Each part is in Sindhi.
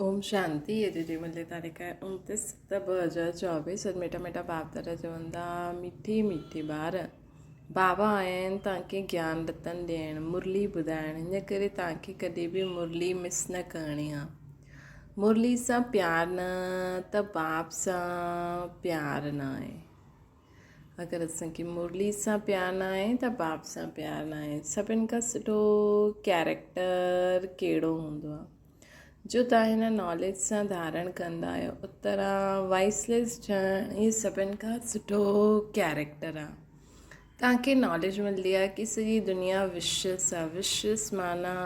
اوم شانتي اڄ جي ملي تاريخ آهي 29 ست 2024 اڄ ميٺا ميٺا باپ دادا چون ٿا مٺي مٺي ٻار بابا آيا آهن توهان کي گيان رتن ڏيڻ مرلي ٻڌائڻ ان ڪري توهان کي ڪڏهن به مرلي مس نه ڪرڻي آهي مرلي سان پيار نه ته باپ سان پيار نه آهي اگر اسان کي مرلي سان پيار نه آهي ته باپ سان پيار نه آهي سڀن کان سٺو ڪيريڪٽر ڪهڙو هوندو آهي جو توهان هن ناليج سان ڌارڻ ڪندا آهيو اترا وائسليس ٺهڻ هي سڀن کان سٺو ڪيريڪٽر آهي توهان کي ناليج ملندي آهي ڪي سڄي دنيا وشس آهي وشس معنيٰ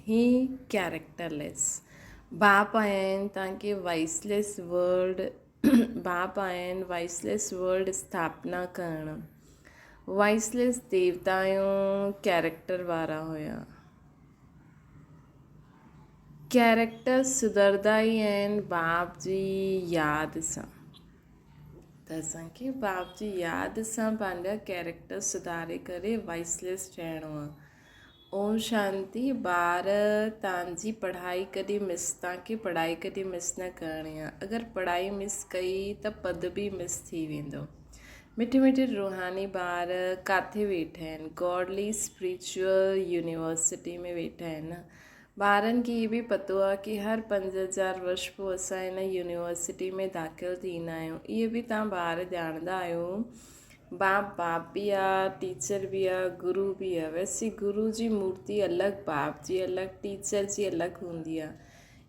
هي ڪيريڪٽرليس باپ آيا آهن توهان کي وائسليس ورلڊ باپ آهن وائسليس ورلڊ اسٿاپنا ڪرڻ. وائسليس ديوتائون ڪيريڪٽر وارا هيا. ڪيريڪٽر سڌردا ئي آهن باپ جي ياد سان. ته اسان کي باپ جي ياد سان پنهنجا ڪيريڪٽر سڌاري ڪري وائسليس ٺهڻو آهي. اوم شانتي ٻار تان جي پڙهائي ڪڏهن مس تان کي پڙهائي ڪڏهن مس نه ڪرڻي آ اگر پڙهائي مس ڪئي ته پد به مس ٿي ويندو مٺي مٺي روحاني ٻار ڪاٿي ويٺا آهن گاڊلي اسپريچوئل يونيورسٽي ۾ ويٺا آهن نه ٻارن کي هي به پتو آ ڪي هر 5000 ورش پوء اسان هن يونيورسٽي ۾ داخل ٿيندا آهيون اهي به تان ٻار ڄاڻندا آهيو باپ باپ به آ، ٽيچر به آ، گرو به آ. ويسي گرو جي مورتي الڳ، باپ جي الڳ، ٽيچر جي الڳ هوندي آ.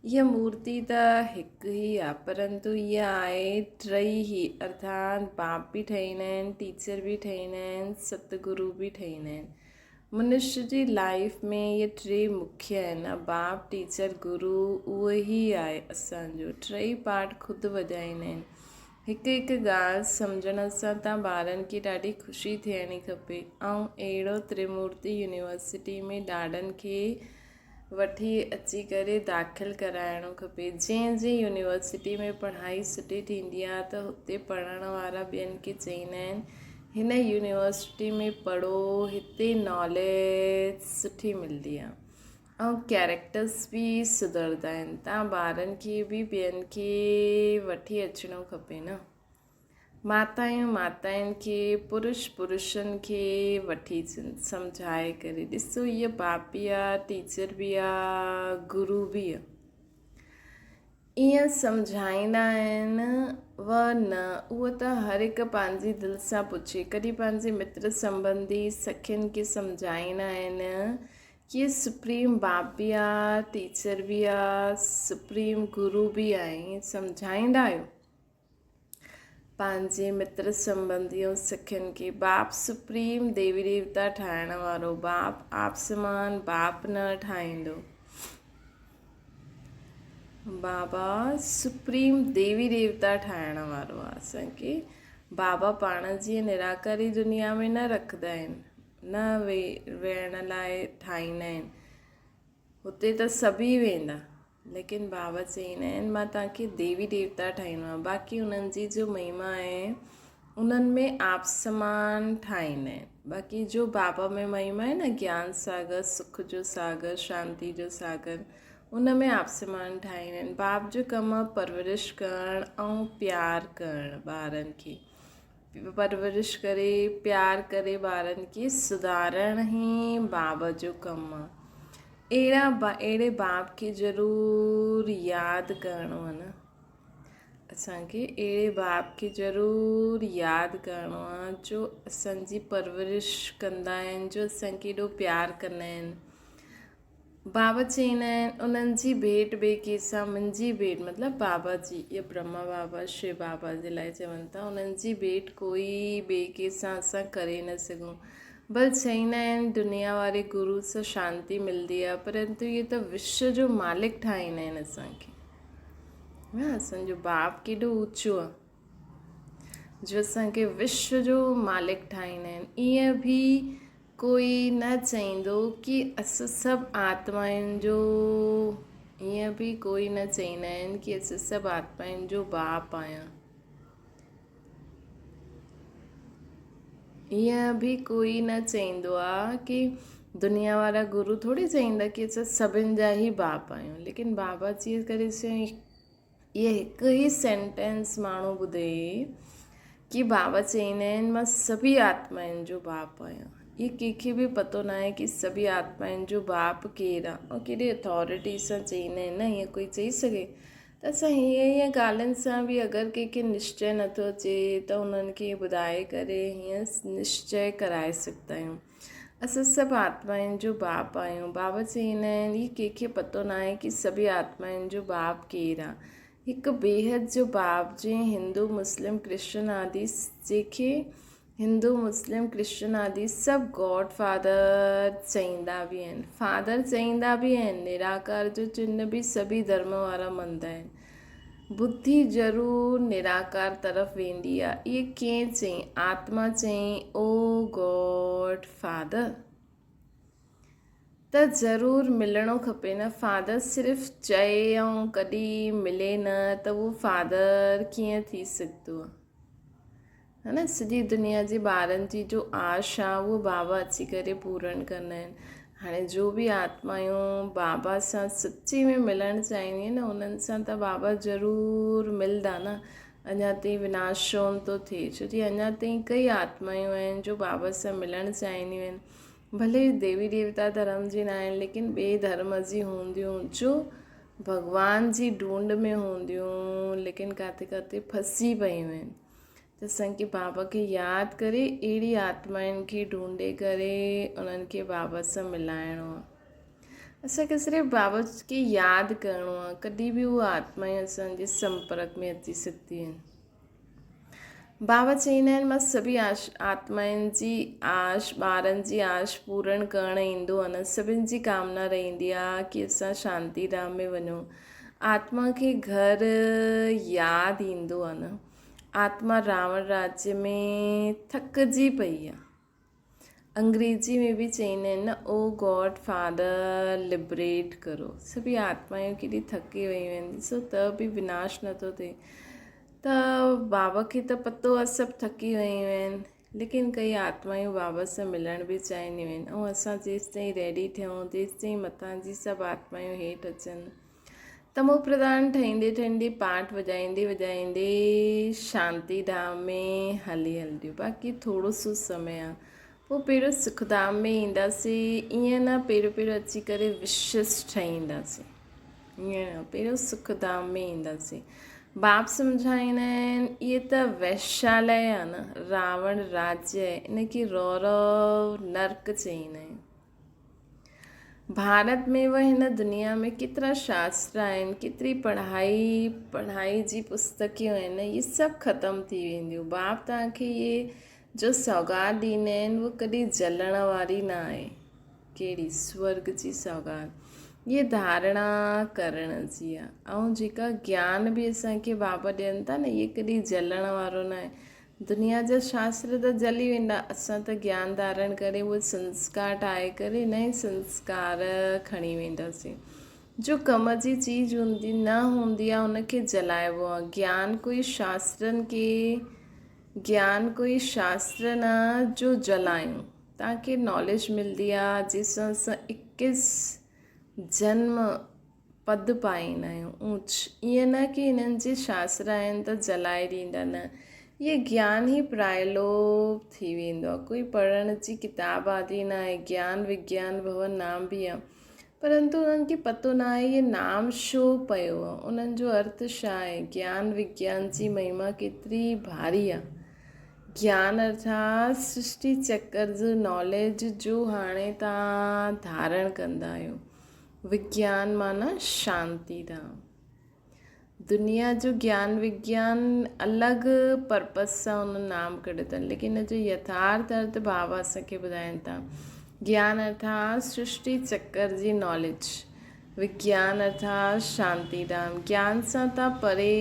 اها مورتي ته هڪ ئي آ، پرنتو اها آهي ٽئي ئي، ارٿات باپ به ٺهيندا آهن، ٽيچر به ٺهيندا آهن، ست گرو به ٺهيندا آهن. منش جي لائيف ۾ اهي ٽي مکيه آهن، باپ، ٽيچر، گرو، اهو ئي آهي اسان جو. ٽئي پارٽ خود وڄائيندا آهن. هڪ هڪ ڳالهه سمجهڻ سان تان ٻارن کي ڏاڍي خوشي ٿيڻي کپي. آئون اهڙو تريمورتي يونيورسٽي ۾ ڏاڏن کي وٺي اچي ڪري داخل ڪرائڻو کپي. جنهن جنهن يونيورسٽي ۾ پڙهائي سٺي ٿيندي آهي ته هتي پڙهڻ وارا ٻين کي چئيندا آهن هن يونيورسٽي ۾ پڙهو هتي ناليج سٺي ملدي آهي. ۽ ڪيريڪٽرس به سڌردا آهن تان ٻارن کي به ٻين کي وٺي اچڻو کپي نه ماتايون ماتائن کي پرش پرشن کي وٺي اچن سمجهائي ڪري ڏسو هيء باپ به آ ٽيچر به آ گرو به آ ائين سمجهائيندا آهن و نه اهو ته هر هڪ پنهنجي دل سان پڇي ڪڏهن پنهنجي متر سنبنڌي سکين کي سمجهائيندا آهن ڪي سپريم باپ به آ ٽيچر به آ سپريم گرو به آ ائين سمجهائيندا آهيو پنهنجي متر سنبنڌي ۽ سکين کي باپ سپريم ديوي ديوتا ٺاهڻ وارو باپ آپ سمان باپ نه ٺاهيندو بابا سپريم ديوي ديوتا ٺاهڻ وارو آ اسان کي بابا پاڻ جيئن نراڪاري دنيا ۾ نه رکندا آهن نه ويهڻ لاء ٺاهيندا آهن هتي ته سڀئي ويندا ليڪن بابا چئيندا آهن مان توهان کي ديوي ديوتا ٺاهيندو آهيان باقي انهن جي جو مهما آهي انهن ۾ آپ سمان ٺاهيندا آهن باقي جو بابا ۾ مهما آهي نه گيان ساگر سک جو ساگر شانتي جو ساگر ان ۾ آپ سمان ٺاهيندا آهن باپ جو ڪم آهي پرورش ڪرڻ ۽ پيار ڪرڻ ٻارن کي پرورش ڪري پيار ڪري ٻارن کي سڌارڻ ئي باب جو ڪم آ. اهڙا اهڙي باب کي ضرور ياد ڪرڻو آ نه اسان کي اهڙي باب کي ضرور ياد ڪرڻو آ جو اسان جي پرورش ڪندا آهن جو اسان کي ايڏو پيار ڪندا آهن بابا چئيندا آهن، انهن جي ڀيٽ ٻئي ڪنهن سان منهنجي ڀيٽ مطلب بابا جي يا برهما بابا شو بابا جي لاء چون ٿا انهن جي ڀيٽ ڪوئي ٻئي ڪنهن سان اسان ڪري نه سگهون بل چئيندا آهن دنيا واري گرو سان شانتي ملدي آهي پرنتو اهي ته وشو جو مالڪ ٺاهيندا آهن اسان کي نه اسان جو باپ ڪيڏو اوچو آهي جو اسان کي وشو جو مالڪ ٺاهيندا آهن ائين به ڪوئي نه چئيندو ڪي اسان سڀ آتمائن جو ائين به ڪوئي نه چئيندا آهن ڪي اسان سڀ آتمائن جو باپ آهيان. ائين به ڪوئي نه چئيندو آ ڪي دنيا وارا گرو ٿوري چئيندا ڪي اسان سڀن جا ئي باپ آهيون ليڪن بابا جي ڪري اهي هڪ ئي سينٽينس ماڻهو ٻڌي ڪي بابا چئيندا آهن مان سڀي آتمائن جو باپ آهيان اهي ڪنهن کي به پتو ناهي ڪي سڀي آتمائن جو باپ ڪير آهي ۽ ڪهڙي اٿارٽي سان چئيندا آهن نه ائين ڪوئي چئي سگهي ته اسان هيئن هيئن ڳالهين سان به اگر ڪنهن کي نشچي نٿو اچي ته انهن کي ٻڌائي ڪري هيئن نشچي ڪرائي سگهندا آهيون. اسان سڀ آتمائن جو باپ آهيون. بابا چئيندا آهن هي ڪنهن کي پتو ناهي ڪي سڀئي آتمائن جو باپ ڪير آ. هڪ بيحد جو باپ جنهن هندو مسلم ڪرسچن آدي جنهن کي هندو مسلم ڪرسچن آدي سڀ گاڊ فادر چئيندا به آهن. فادر چئيندا به آهن. نراڪار جو چنه به سڀئي ڌرم وارا مڃدا آهن. ٻڌي ضرور نراڪار طرف ويندي آ. اهي ڪئين چئين؟ آتما چئين او گاڊ فادر. ته ضرور ملڻو کپي نه. فادر صرف چئي ۽ ڪڏهن ملي نه ته اهو فادر ڪيئن ٿي سگهندو آ. ها نه سڄي دنيا جي ٻارن جي جو آش آ اهو بابا اچي ڪري پورڻ ڪندا آهن. هاڻي جو به آتمايون بابا سان سچي ۾ ملڻ چاهينديون آهن نه انهن سان ته بابا ضرور ملدا نه. اڃا تائين وناش ڇو نه ٿو ٿئي ڇو جي اڃا تائين ڪئي آتمايون آهن جو بابا سان ملڻ چاهينديون آهن. ڀلي ديوي ديوتا ڌرم جي نه آهن ليڪن ٻئي ڌرم جي هونديون جو ڀڳوان جي ڍونڍ ۾ هونديون ليڪن ڪاٿي ڪاٿي ڦسي پيون آهن ته اسان کي بابا کي ياد ڪري اهڙي آتمائن کي ڍونڍي ڪري انهن کي بابا سان ملائڻو آهي اسان کي صرف بابا کي ياد ڪرڻو آهي ڪڏهن به اهي آتمائون اسان جي سمپرڪ ۾ اچي سگهنديون آهن. بابا چئيندا آهن مان سڀئي آش آتمائن جي آش ٻارن جي آش پورڻ ڪرڻ ايندو آهيان سڀن جي ڪامنا رهندي آهي ڪي اسان شانتي ڌام ۾ وڃون آتما کي گهر ياد ايندو آهي نه آتما راوڻ راجيه ۾ ٿڪجي پئي آهي. انگريزي ۾ به چئيندا آهن نه او گاڊ فادر لبريٽ ڪرو سڀئي آتمائون ڪيڏي ٿڪي ويون آهن ڏسو ته به وناش نٿو ٿئي ته بابا کي ته پتو آهي سڀ ٿڪي ويون آهن ليڪن ڪئي آتمائون بابا سان ملڻ به چاهينديون آهن ۽ اسان جيستائين ريڊي ٿيون تيستائين مٿان جي سڀ آتمائون هيٺ اچن تمو پرڌان ٺهيندي ٺهيندي پاٺ وڄائيندي وڄائيندي شانتي ڌام ۾ هلي هلنديون باقي ٿورو سو سمي آ پوء پهريون سک ڌام ۾ اينداسي ائين نه پهريون پهريون اچي ڪري وشس ٺهينداسي ائين نه پهريون سک ڌام ۾ اينداسي باپ سمجھائيندا آهن اهي ته ويشالي آ نه راوڻ راجيه آهي ان کي رورو نرڪ چئيندا آهن ڀارت ۾ و هن دنيا ۾ ڪيترا شاستر آهن، ڪيتري پڙهائي پڙهائي جي پستڪيون آهن، اهي سڀ ختم ٿي وينديون. باپ توهان کي اهي جو سوغات ڏيندا آهن اهو ڪڏهن جلڻ واري نه آهي. ڪهڙي؟ سورڳ جي سوغات. اهي ڌارڻا ڪرڻ جي آهي. ۽ جيڪا گيان به اسان کي بابا ڏين ٿا نه اهي ڪڏهن جلڻ وارو نه آهي. دنيا جا شاستر ته جلي ويندا، اسان ته گيان ڌارڻ ڪري اهي سنسڪار ٺاهي ڪري نئين سنسڪار کڻي وينداسين. جو ڪم جي چيز هوندي نه هوندي آهي ان کي جلائبو آهي. گيان ڪوئي شاسترن کي گيان ڪوئي شاستر نه جو جلايون. توهان کي ناليج ملدي آهي جنهن سان اسان اڪيس جنم پد پائيندا آهيون اونچ ائين نه ڪي هنن جي شاستر آهن ته جلائي ڏيندا نه اهي گيان ئي پرائلوپ ٿي ويندو آهي ڪوئي پڙهڻ جي ڪتاب آدي نه آهي گيان وگيان ڀون نام به آهي پرنتو انهن کي پتو نه آهي اهي نام ڇو پيو آهي انهن جو ارٿ ڇا آهي گيان وگيان جي مهما ڪيتري ڀاري آهي گيان ارٿات سرشٽي چڪر جو ناليج جو هاڻي تان ڌارڻ ڪندا آهيو وگيان معنيٰ شانتي ڌام. دنيا جو گيان وگيان الڳ پرپز سان ان نام ڪڍيو اٿن ليڪن ان جو يٿارٿ ارٿ بابا اسان کي ٻڌائين ٿا. گيان ارٿات سرشٽي چڪر جي ناليج، وگيان ارٿات شانتي ڌام. گيان سان تان پري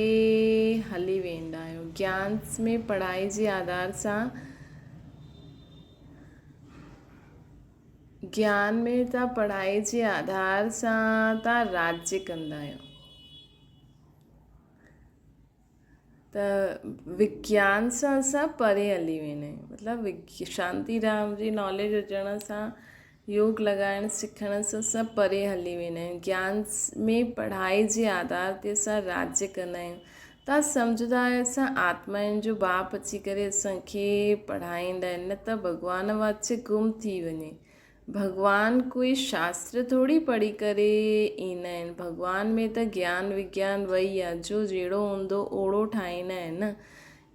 هلي ويندا آهيو. گيان ۾ پڙهائي جي آڌار سان گيان ۾ تان پڙهائي جي آڌار سان تان راجيه ڪندا آهيو ته وگيان سان اسان پري هلي ويندا آهيون مطلب شانتي ڌام جي ناليج هجڻ سان يوگ لڳائڻ سکڻ سان اسان پري هلي ويندا آهيون. گيان ۾ پڙهائي جي آڌار تي اسان راجيه ڪندا آهيون. توهان سمجهندا آهيو اسان آتمائن جو باپ اچي ڪري اسان کي پڙهائيندا آهن نه ته ڀڳوان واچ گم ٿي وڃي. ڀڳوان ڪوئي شاستر ٿوري پڙهي ڪري ايندا آهن. ڀڳوان ۾ ته گيان وگيان وئي آهي جو جهڙو هوندو اوڙو ٺاهيندا آهن نه.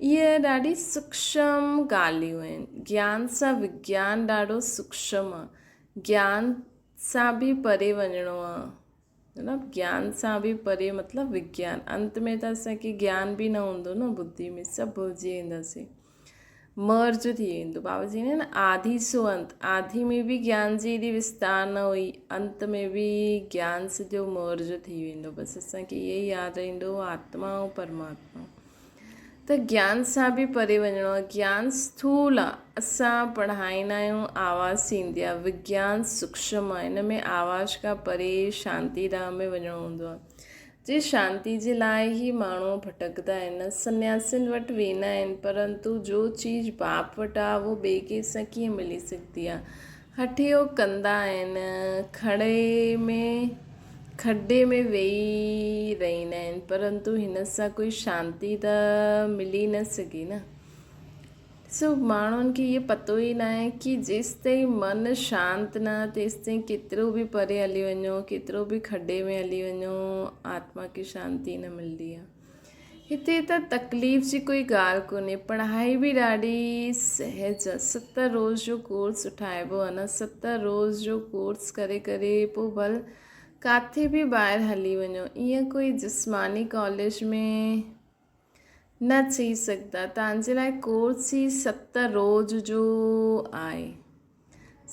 اهي ڏاڍي سوڪشم ڳالهيون آهن. گيان سان وگيان ڏاڍو سوڪشم آهي. گيان سان به پري وڃڻو آهي. مطلب گيان سان به پري مطلب وگيان. انت ۾ ته اسان کي گيان به نه هوندو نه ٻڌي ۾ سڀ ڀلجي وينداسين. مرج ٿي ويندو. بابا چئيندا آهن آڌي سو انت. آڌي ۾ به گيان جي ايڏي وستار نه هئي. انت ۾ به گيان سڄو مرج ٿي ويندو. بس اسان کي اهي ئي ياد رهندو آتما ۽ پرماتما. ته گيان سان به پري وڃڻو آهي. گيان اسٿول آهي، اسان پڙهائيندا آهيون آواز ٿيندي آهي. وگيان سوڪشم آهي، ان ۾ آواز کان پري شانتي ڌام ۾ وڃڻو هوندو آهي. جي شانتي جي لاء ئي ماڻهو ڀٽڪندا آهن، سنياسين وٽ ويندا آهن، پرنتو جو چيز باپ وٽ آهي اهو ٻئي ڪنهن سان ڪيئن ملي سگهندي آهي. هٺ اهو ڪندا آهن، کڙي ۾. کڏي ۾ ويهي رهندا آهن پرنتو هن سان ڪوئي شانتي ته ملي نه سگهي نه سو ماڻهن کي اهو پتو ئي نه آهي ڪي جيستائين من شانت نه تيستائين ڪيترو به پري هلي وڃو ڪيترو به کڏي ۾ هلي وڃو آتما کي شانتي نه ملندي آهي هتي ته تڪليف جي ڪوئي ڳالهه ڪونهي پڙهائي به ڏاڍي سهج آهي ست روز جو ڪورس اٺائبو آهي نه ست روز جو ڪورس ڪري ڪري پوء ڀل ڪاٿي به ٻاهر هلي وڃو ائين ڪوئي جسماني ڪاليج ۾ نه چئي سگهندا توهان جي لاء ڪورس ئي ست روز جو آهي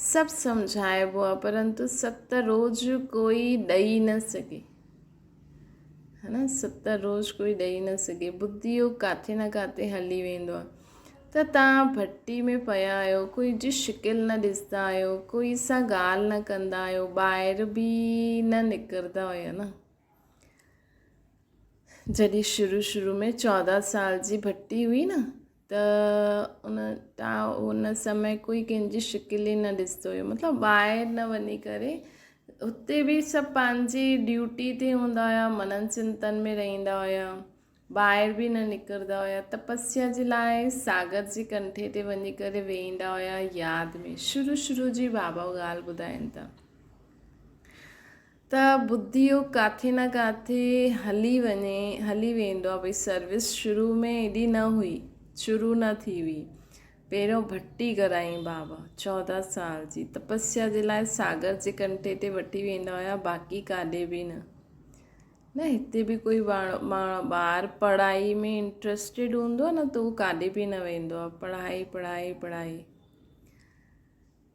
سڀ سمجهائبو آهي پرنتو ست روز ڪوئي ڏئي نه سگهي ها نه ست روز ڪوئي ڏئي نه سگهي ٻڌي اهو ڪاٿي نه ڪاٿي هلي ويندو آهي ته توهان ڀٽي ۾ پيا آهيو ڪوئي جي شڪل نه ڏسندا آهيو ڪوئي سان ڳالهه نه ڪندا آهيو ٻاهر به نه نڪرندا هيا نه جڏهن شروع شروع ۾ 14 سال جي ڀٽي هئي نه ته ان ان سمي ڪوئي ڪنهن جي شڪل ئي نه ڏسندو هيو مطلب ٻاهر نه وڃي ڪري اتي به سڀ پنهنجي ڊيوٽي تي هوندا هيا منن چنتن ۾ رهندا هيا ٻاهر به نه نڪرندا هيا تپسيا جي لاء ساگر جي ڪنٺي تي وڃي ڪري ويهندا هيا ياد ۾ شروع شروع جي بابا ڳالهه ٻڌائين ٿا ته ٻڌيو ڪاٿي نه ڪاٿي هلي وڃي هلي ويندو آ ڀئي سروس شروع ۾ ايڏي نه هئي شروع نه ٿي هئي پهريون ڀٽي ڪرائين بابا 14 سال جي تپسيا جي لاء ساگر جي ڪنٺي تي وٺي ويندا هيا باقي ڪاڏي به نه نه هتي به ڪوئي ٻار پڙهائي ۾ انٽرسٽيڊ هوندو آ نه ته هو ڪاڏي به نه ويندو آ پڙهائي پڙهائي پڙهائي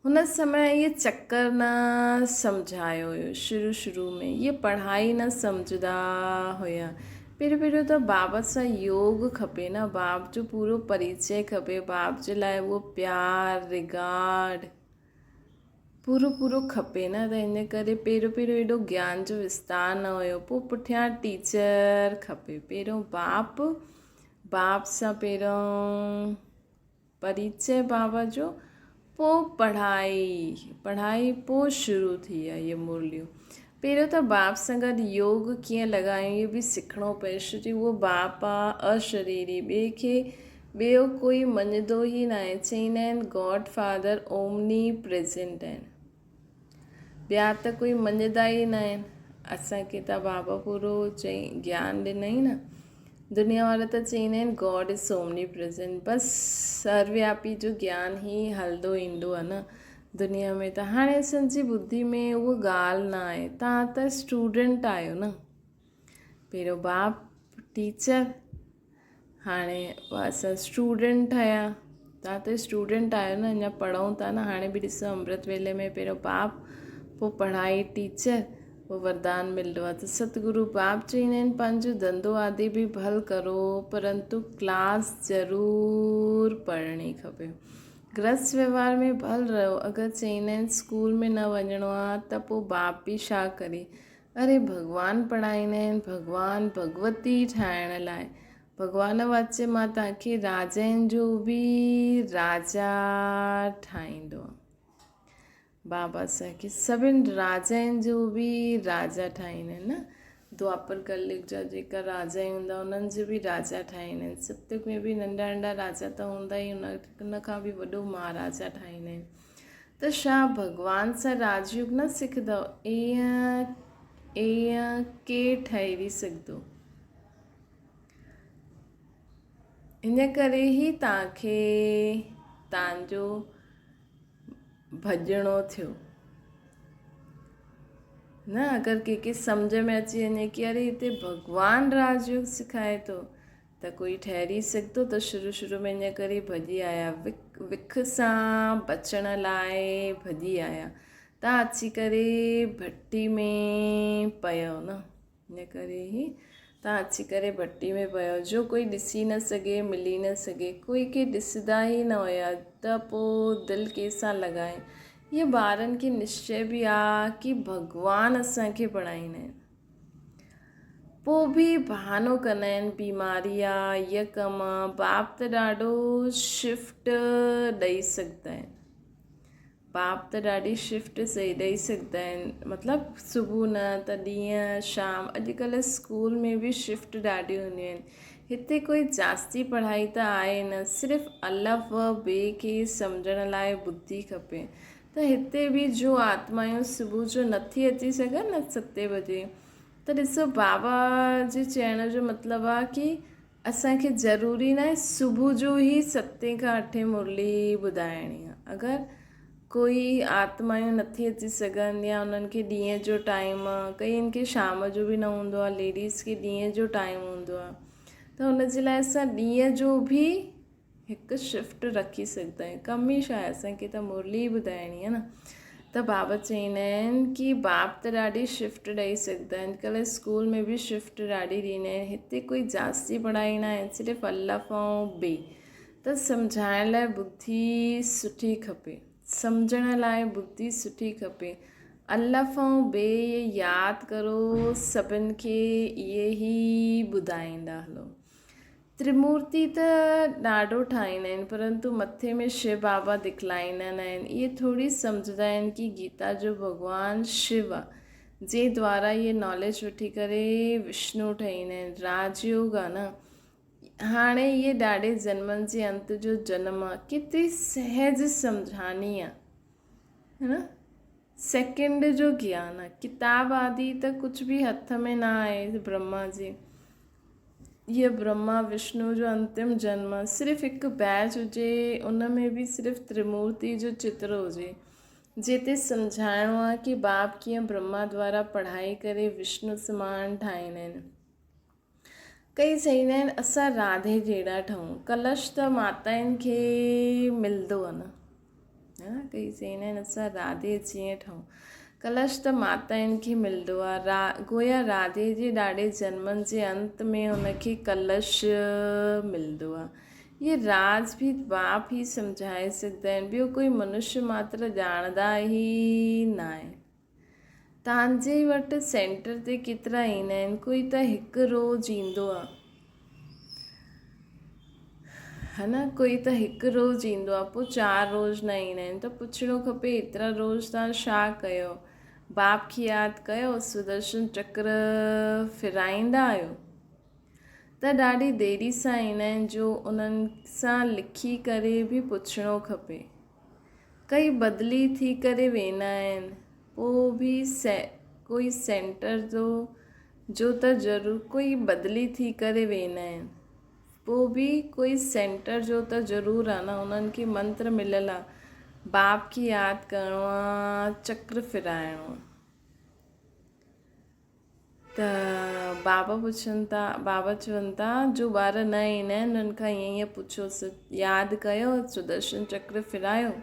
هن سمي اهي چڪر نه سمجهايو هيو شروع شروع ۾ اهي پڙهائي نه سمجهندا هيا پهريون پهريون ته بابا سان يوگ کپي نه باب جو پورو پريچي کپي باب جي لاء اهو پيار رگارڊ پورو پورو کپي نه ته ان ڪري پهريون پهريون ايڏو گيان جو وستار نه هيو پوء پٺيان ٽيچر کپي پهريون باپ باپ سان پهريون پريچئه بابا جو پوء پڙهائي پڙهائي پوء شروع ٿي آهي اهي مرليون پهريون ته باپ سان گڏ يوگ ڪيئن لڳايون اهو به سکڻو پئي ڇو جو اهو باپ آ اشريري ٻئي کي ٻيو ڪوئي مڃندو ئي ناهي چئيندا آهن گاڊ فادر اومني پريزنٽ آهن ٻيا ته ڪوئي مڃدا ئي نه آهن. اسان کي ته بابا پورو چئي گيان ڏنائين نه. دنيا وارا ته چئيندا آهن گاڊ از اومني پريزنٽ بس سروياپي جو گيان ئي هلندو ايندو آهي نه دنيا ۾ ته هاڻي اسان جي ٻڌي ۾ اهو ڳالهه نه آهي توهان ته اسٽوڊنٽ آهيو نه پهريون باپ ٽيچر هاڻي اسان اسٽوڊنٽ ٺهيا توهان ته اسٽوڊنٽ آهيو نه اڃا پڙهون ٿا نه هاڻي به ڏسو امرت ويلي ۾ پهريون باپ پوء پڙهائي ٽيچر پوء وردان ملندو آهي ته ستگرو باپ چئيندا آهن پنهنجو ڌنڌو آدي به ڀل ڪرو پرنتو ڪلاس ضرور پڙهڻي کپي گرهست ويوهار ۾ ڀل رهو اگر چئيندا آهن اسڪول ۾ نه وڃڻو آهي ته پوء باپ به ڇا ڪري اري ڀڳوان پڙهائيندا آهن ڀڳوان ڀڳوتي ٺاهڻ لاء ڀڳوان واچي مان توهان کي راجائن جو به راجا ٺاهيندو. بابا اسان کي سڀن راجائن جو به راجا ٺاهيندا آهن نه دوآپر ڪليگ جا جيڪا راجا هوندا انهن جو به راجا ٺاهيندا آهن ستيگ ۾ به ننڍا ننڍا راجا ته هوندا ئي ان کان به وڏو مهاراجا ٺاهيندا آهن ته ڇا ڀڳوان سان راجيوگ نه سکندؤ ايئن ايئن ڪير ٺهري سگهندو ان ڪري ئي توهان کي توهان جو ڀڄڻو ٿيو نه اگر ڪنهن کي سمجهه ۾ اچي وڃي ڪي اري هتي ڀڳوان راج يوگ سکائي ٿو ته ڪوئي ٺهري سگهندو ته شروع شروع ۾ ان ڪري ڀڄي آيا وک وک سان بچڻ لاء ڀڄي آيا تان اچي ڪري ڀٽي ۾ پيو نه ان ڪري ئي تان اچي ڪري ڀٽي ۾ پيو، جو ڪوئي ڏسي نه سگهي، ملي نه سگهي. ڪوئي کي ڏسندا ئي نه هيا ته پوء دل ڪنهن سان لڳائين. هيء ٻارن کي نشچي به آ ڪي ڀڳوان اسان کي بڻائيندا آهن. پوء به بهانو ڪندا آهن، بيماري آ، هيء ڪم آ، باپ ته ڏاڍو شفٽ ڏئي سگهندا آهن. باپ ته ڏاڍي شفٽ صحيح ڏئي سگهندا آهن مطلب صبح نه ته ڏينهن شام اڄڪلهه اسڪول ۾ به شفٽ ڏاڍيون هونديون آهن هتي ڪوئي جاستي پڙهائي ته آهي نه صرف الف و بي کي سمجهڻ لاء ٻڌي کپي ته هتي به جو آتمايون صبح جو نٿي اچي سگهن نه ستين بجي ته ڏسو بابا جي چئڻ جو مطلب آهي ڪي اسان کي ضروري ناهي صبح جو ئي ستين کان اٺين مرلي ٻڌائڻي آ اگر ڪوئي آتمايون نٿي اچي سگهن يا انهن کي ڏينهن جو ٽائيم آ ڪئين کي شام جو به نه هوندو آ ليڊيز کي ڏينهن جو ٽائيم هوندو آ ته ان جي لاء اسان ڏينهن جو به هڪ شفٽ رکي سگهندا آهيون ڪم ئي ڇا آهي اسان کي ته مرلي ئي ٻڌائڻي آهي نه ته بابا چوندا آهن ڪي باپ ته ڏاڍي شفٽ ڏئي سگهندا آهن اڄڪلهه اسڪول ۾ به شفٽ ڏاڍي ڏيندا آهن هتي ڪوئي جاستي پڙهائي نه آهي صرف الف ۽ بي ته سمجهائڻ لاء ٻڌي سٺي کپي سمجهڻ لاء ٻڌي سٺي کپي الف ۽ بي ياد ڪرو سڀن کي اهي ئي ٻڌائيندا هلو ترمورتي ته ڏاڍو ٺاهيندا آهن پرنتو مٿي ۾ شو بابا دکلائيندا نه آهن. اهي ٿوري سمجهندا آهن ڪي گيتا جو ڀڳوان شو آ جنهن دوارا اهي ناليج وٺي ڪري وشنو ٺهيندا آهن. راج يوگ آ نه. هاڻي اهي ڏاڍي جنمن جي انت جو جنم آ. ڪيتري سهج سمجهاني آ. هي نه. سيڪنڊ جو گيان آ. ڪتاب آدي ته ڪجهه به هٿ ۾ نه آهي برهما جي. هيء برهما وشنو جو انتم جنم صرف هڪ بيچ هجي ان ۾ به صرف ترمورتي جو چتر هجي جتي سمجهائڻو آهي ڪي باپ ڪيئن برهما دوارا پڙهائي ڪري وشنو سمان ٺاهيندا آهن ڪئي چئيندا آهن اسان راڌي جهڙا ٺهون ڪلش ته ماتائن کي ملندو آهي نه ها ڪئي چئيندا آهن اسان راڌي جيئن ٺهون. ڪلش ته ماتائن کي ملندو آ. را گويا راڌي جي ڏاڏي جنمن جي انت ۾ هن کي ڪلش ملندو آ. هي راز به باپ ئي سمجهائي سگهندا آهن. ٻيو ڪوئي منشي ماتر ڄاڻندا ئي ناهن. تانجي وٽ سينٽر تي ڪيترا ايندا آهن؟ ڪوئي ته هڪ روز ايندو آ. ها نه ڪوئي ته هڪ روز ايندو آ پوء چار روز نه ايندا آهن ته پڇڻو کپي ايترا روز تان ڇا ڪيو؟ باپ کي ياد ڪيو؟ سدرشن چڪر ڦيرائيندا آهيو؟ ته ڏاڍي ديري سان ايندا آهن جو انهن سان لکي ڪري به پڇڻو کپي. ڪئي بدلي ٿي ڪري ويندا آهن پوء به ڪوئي سينٽر جو جو ته ضرور ڪوئي بدلي ٿي ڪري ويندا آهن پوء به ڪوئي سينٽر جو ته ضرور آهي نه انهن کي منتر مليل آهي باپ کي ياد ڪرڻو آهي چڪر ڦيرائڻو آهي. ته بابا پڇن ٿا، بابا چون ٿا، جو ٻار نه ايندا آهن انهن کان ائين ائين پڇوس، ياد ڪيو، سدرشن چڪر ڦيرايو.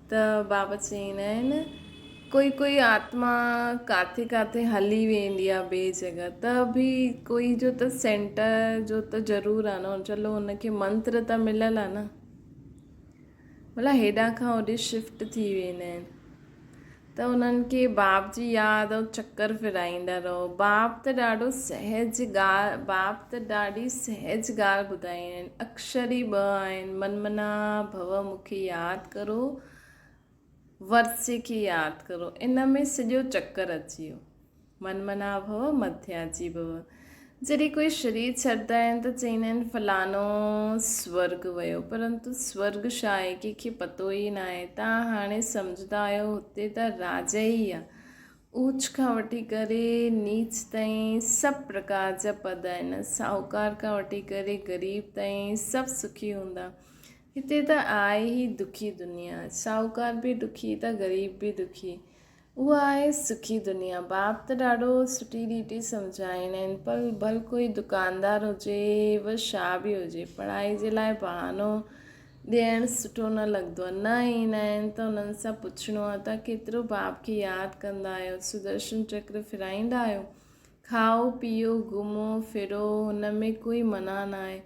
ته بابا چوندا آهن، ڪوئي ڪوئي آتما ڪاٿي ڪاٿي هلي ويندي آهي ٻئي جڳهه ته به ڪوئي جو ته سينٽر جو ته ضرور آهي نه، چلو ان کي منتر ته مليل آهي نه. مطلب هيڏانهن کان هوڏي شفٽ ٿي ويندا آهن. ته انهن کي باپ جي ياد ۽ چڪر ڦيرائيندا رهو. باپ ته ڏاڍو سهج ڳالهه باپ ته ڏاڍي سهج ڳالهه ٻڌائيندا آهن. اڪشر ئي ٻه آهن، من منا ڀو مون کي ياد ڪرو، ورثي کي ياد ڪرو. ان ۾ سڄو چڪر اچي ويو. من منا ڀو مڌياجي ڀو. جڏهن ڪوئي شرير ڇڏدا آهن ته چئيندا آهن فلاڻو سورڳ ويو پرنتو سورڳ ڇا آهي ڪنهن کي پتو ئي ناهي. توهان هاڻي سمجهندا آهيو هتي ته راجا ئي آهي. اوچ کان وٺي ڪري نيچ تائين سڀ پرڪار جا پد آهن. ساهوڪار کان وٺي ڪري غريب تائين سڀ سکي هوندا. هتي ته آهي ئي دکي دنيا. ساهوڪار به دکي ته غريب به دکي. اها آهي سکي دنيا. باپ ته ڏاڍو سٺي ريتي سمجهائيندا آهن پر ڀل ڪوئي دڪاندار هجي و شا به هجي پڙهائي جي لاء بهانو ڏيڻ سٺو نه لڳندو آهي. نه ايندا آهن ته انهن سان پڇڻو آهي ته ڪيترو باپ کي ياد ڪندا آهيو سدرشن چڪر ڦرائيندا آهيو کائو پيئو گهمو ڦرو هن ۾ ڪوئي منع ناهي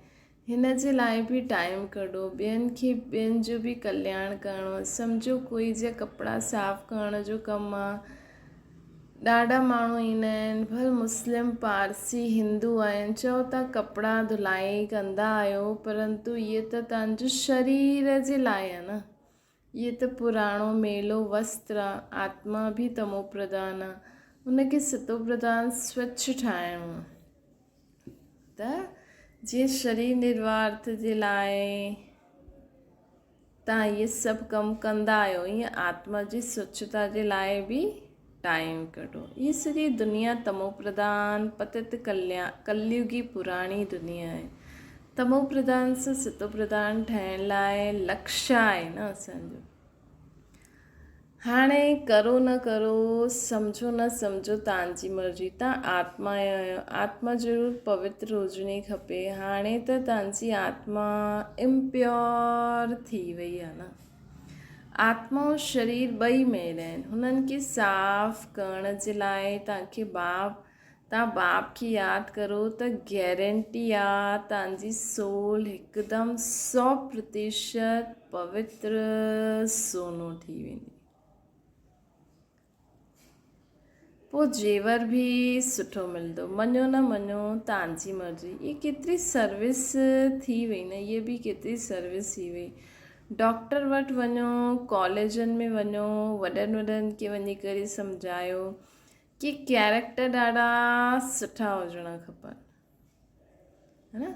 هن جي لاء به ٽائيم ڪڍو، ٻين کي ٻين جو به ڪلياڻ ڪرڻو آ، سمجهو ڪوئي جي ڪپڙا صاف ڪرڻ جو ڪم آ، ڏاڍا ماڻهو ايندا آهن، ڀل مسلم، پارسي، هندو آهن، چئو تان ڪپڙا ڌلائي ڪندا آهيو، پرنتو اهي ته تان جو شرير جي لاء آ نه، اهي ته پراڻو ميلو وستر آ، آتما به تمو پرڌان آ، ان کي ستو پرڌان سوڇ ٺاهڻو آ. ته جيئن شرير نروارٿ جي لاء توهان اهي سڀ ڪم ڪندا آهيو ائين آتما جي سوڇتا جي لاء به ٽائيم ڪڍو. هي سڄي دنيا تمو پرڌان پتت ڪليا ڪليوگي پراڻي دنيا آهي. تمو پرڌان سان ستو پرڌان ٺهڻ لاء لڪشيه آهي نه اسان جو. هاڻي ڪرو نه ڪرو، سمجهو نه سمجهو تان جي مرضي. تان آتما آهيو، آتما ضرور پوتر هجڻي کپي. هاڻي ته تان جي آتما امپيور ٿي وئي آهي نه. آتما ۽ شرير ٻئي ميل آهن. هنن کي صاف ڪرڻ جي لاء تان کي باپ تان باپ کي ياد ڪرو ته گيرنٽي آ تان جي سول هڪدم 100% پوتر سونو ٿي ويندي. پو زيور به سٺو ملندو. مڃو نه مڃو تان جي مرضي. اي ڪيتري سروس ٿي وئي نه اي به ڪيتري سروس ٿي وئي. ڊاڪٽر وٽ وڃو ڪاليجن ۾ وڃو وڏن وڏن کي وڃي ڪري سمجهايو ڪي ڪيريڪٽر ڏاڍا سٺا هجڻ کپن ها نه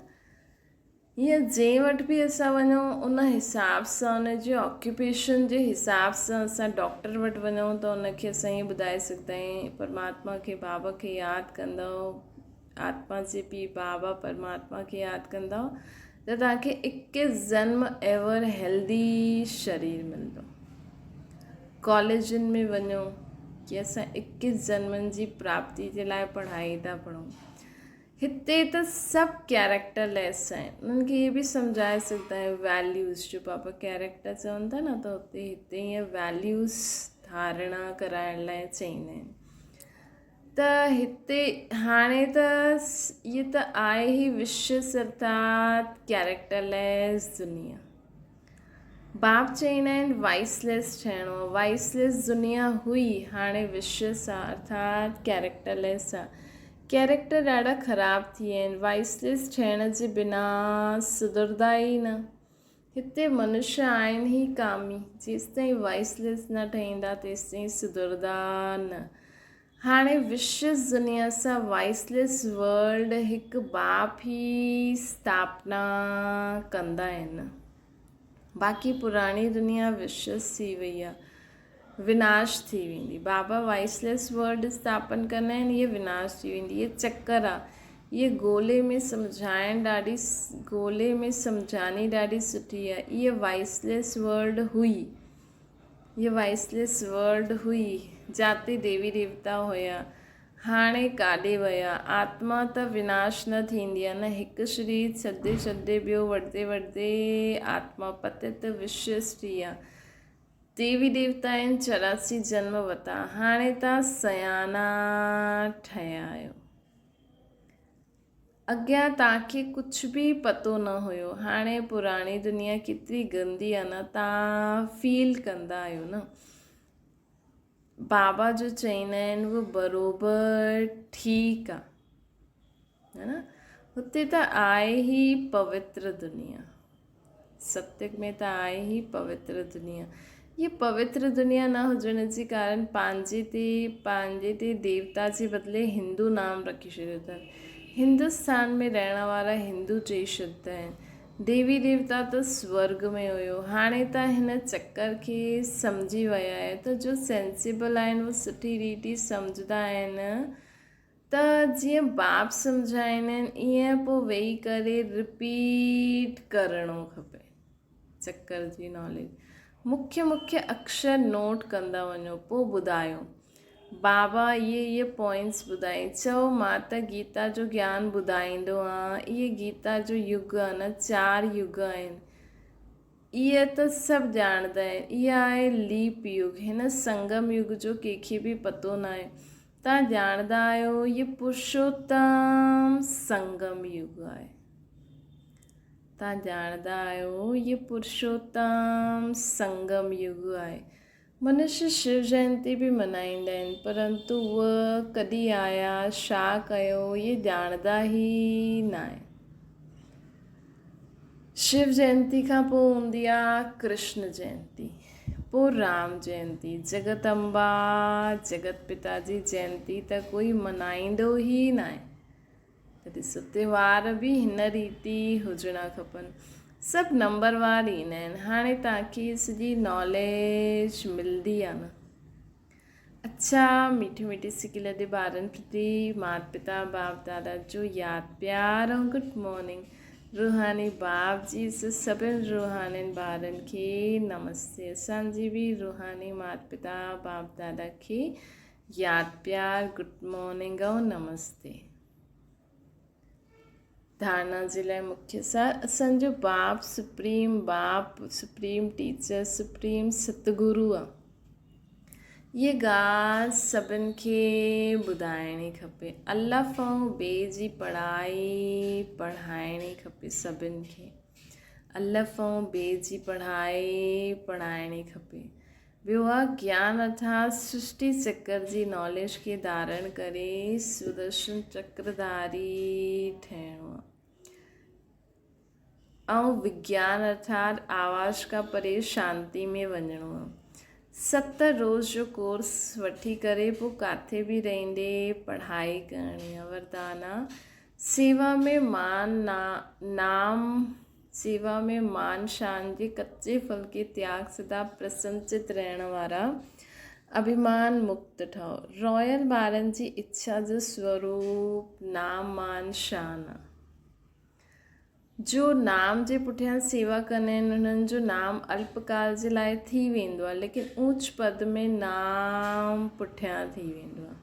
هيئن جنهن وٽ به اسان وڃون ان حساب سان ان جي آڪيوپيشن جي حساب سان اسان ڊاڪٽر وٽ وڃون ته ان کي اسان ائين ٻڌائي سگهندا آهيون پرماتما کي بابا کي ياد ڪندؤ آتما جي پيء بابا پرماتما کي ياد ڪندؤ ته توهان کي اڪيس جنم ايور هيلدي شرير ملندو ڪاليجن ۾ وڃو ڪي اسان اڪيس جنمن جي پراپتي جي لاء پڙهائي ٿا پڙهون. هتي ته سڀ ڪيريڪٽر ليس آهن انهن کي هي به سمجهائي سگهندا آهيو ويليوز جو پاپا ڪيريڪٽر چون ٿا نه ته هتي هتي ائين ويليوز ڌارڻا ڪرائڻ لاء چئيندا آهن ته هتي هاڻي ته هي ته آهي ئي وشس ارٿات ڪيريڪٽر ليس دنيا. باپ چئيندا آهن وائس ليس ٺهڻو آ. وائس ليس دنيا هئي هاڻي وشس آ ارٿات ڪيريڪٽر ليس آ. ڪيريڪٽر ڏاڍا خراب ٿي ويا آهن. وائس ليس ٺهڻ جي بنا سڌردا ئي نه. هتي منشيه آهن ئي ڪامي. جيستائين وائس ليس نه ٺهيندا تيستائين سڌردا نه. هاڻي وشس دنيا سان وائسليس ورلڊ هڪ باپ ئي اسٿاپنا ڪندا آهن. باقي پراڻي دنيا وشس ٿي وئي آهي، وناش ٿي ويندي. بابا وائسليس ورلڊ اسٿاپن ڪندا آهن، هيء وناش ٿي ويندي. هيء چڪر آهي. هيء گولي ۾ سمجهائڻ ڏاڍي گولي ۾ سمجهاني ڏاڍي سٺي آهي. هيء وائسليس ورلڊ هئي. هيء وائسليس ورلڊ هئي، جاتي ديوي ديوتا هيا، هاڻي ڪاڏي ويا؟ آتما ته وناش نه ٿيندي آهي نه، هڪ شرير ڇڏي ڇڏي ٻيو وٺندي وٺندي آتما پتت وشس ٿي آ. ديوي ديوتائن 84 جنم وتا، هاڻي تان سياڻا ٺهيا آهيو. اڳيان توهان کي ڪجهه به پتو نه هيو هاڻي پراڻي دنيا ڪيتري گندي آ نه توهان فيل ڪندا آهيو نه. بابا جو چئيندا آهن اهو بروبر ٺيڪ آ ها نه هتي ته آهي ئي پوتر دنيا ستيگ ۾ ته آهي ئي پوتر دنيا هي پوتر دنيا نه هجڻ جي ڪارڻ پنهنجي تي پنهنجي تي ديوتا جي بدلي هندو نام رکي ڇڏيو اٿن هندستان ۾ رهڻ وارا هندو چئي ڇڏدا آهن ديوي ديوتا ته سورڳ ۾ هيو. هاڻي ته هن چڪر کي سمجهي ويا آهيو ته جو سينسيبل آهن اهي سٺي ريتي سمجهندا آهن ته جيئن باپ سمجهائين آهن ايئن پوء ويهي ڪري رپيٽ ڪرڻو کپي چڪر جي ناليج مکيه مکيه اڪشر نوٽ ڪندا وڃو پوء ٻڌايو بابا اهي اهي پوائنٽس ٻڌائين. چئو مان ته گيتا جو گيان ٻڌائيندو آهيان. اهي گيتا جو يگ آهي نه چار يگ آهن. اهي ته سڀ ڄاڻندا آهن. اها آهي ليپ يگ. هن سنگم يگ جو ڪنهن کي به پتو ناهي. توهان ڄاڻندا آهيو اهي پرشوتم سنگم يگ آهي. توهان ڄاڻندا آهيو اهي پرشوتم سنگم يگ آهي. منشي شو جينتي به منائيندا آهن پرنتو اهي ڪڏهن آيا، ڇا ڪيو، اهي ڄاڻندا ئي ناهن. شو جينتي کان پوء هوندي آ ڪرشن جينتي، پوء رام جينتي، جڳت امبا، جڳت پتا جي جينتي ته ڪوئي منائيندو ئي ناهي. ته ڏسو تهوار به هن ريت ئي هجڻا کپن. سڀ نمبر وار ايندا آهن. هاڻي توهان کي سڄي ناليج ملندي آهي نه. اڇا ميٺي ميٺي سڪي لڏي ٻارن پرتي مات پتا باپ دادا جو ياد پيار ۽ گڊ مارننگ روحاني باپ جي سڀن روحانين ٻارن کي نمستي اسان جي به روحاني مات پتا باپ دادا کي ياد پيار گڊ مارننگ ۽ نمستي ڌارنا جي لاء مکيه سار اسان جو باپ سپريم باپ سپريم ٽيچر سپريم ستگرو آ اها ڳالهه سڀن کي ٻڌائڻي کپي الف ۽ بي جي پڙهائي پڙهائڻي کپي سڀن کي الف ۽ بي جي پڙهائي پڙهائڻي کپي ٻيو آ گيان ارٿات سرشٽي چڪر جي ناليج کي ڌارڻ ڪري سودرشن چڪرڌاري ٺهڻو آ ۽ وگيان ارٿات آواز کان پري شانتي ۾ وڃڻو آ. ست روز جو ڪورس وٺي ڪري پوء ڪاٿي به رهندي پڙهائي ڪرڻي آ. وردان آ سيوا ۾ مان نام سيوا ۾ مان شان جي ڪچي ڦل کي تياڳ سدا پرسنچت رهڻ وارا اڀيمان مڪت ٺهو. رائل ٻارن جي اڇا جو سوروپ نام مان شان آ. جو نام جي پٺيان سيوا ڪندا آهن انهن جو نام الپ ڪال جي لاء ٿي ويندو آ ليڪن اوچ پد ۾ نام پٺيان ٿي ويندو آ.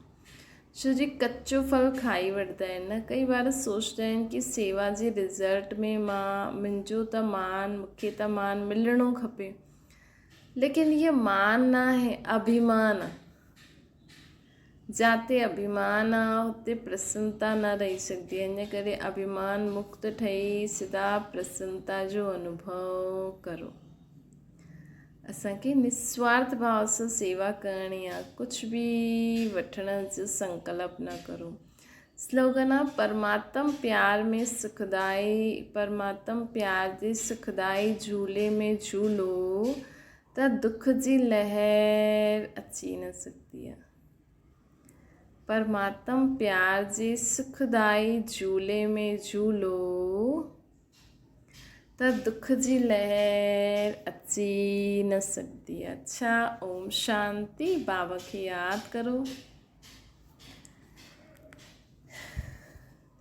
ڇو جي ڪچو ڦل کائي وٺندا آهن نه ڪئي بار سوچدا آهن ڪي سيوا جي رزلٽ ۾ مان منهنجو ته مان مونکي ته مان ملڻو کپي ليڪن هي مان نه آهي اڀيمان آ جاتي اڀيمان آ اتي پرسنتا نه رهي سگهندي ان ڪري اڀيمان مڪت ٺهي سدا پرسنتا جو انوڀو ڪرو. اسان کي نسوارٿ ڀاو سان سيوا ڪرڻي آ، ڪجهه به وٺڻ جو سنڪلپ نه ڪرو. سلوگن آ پرماتم پيار ۾ سکدائي، پرماتم پيار جي سکدائي جهولي ۾ جهولو ته دک جي لهر اچي نه سگهندي آ. پرماتم پيار جي سکدائي جهولي ۾ جهولو. ته دک جي لهر اچي نه سگهندي. اڇا اوم شانتي بابا کي ياد ڪرو.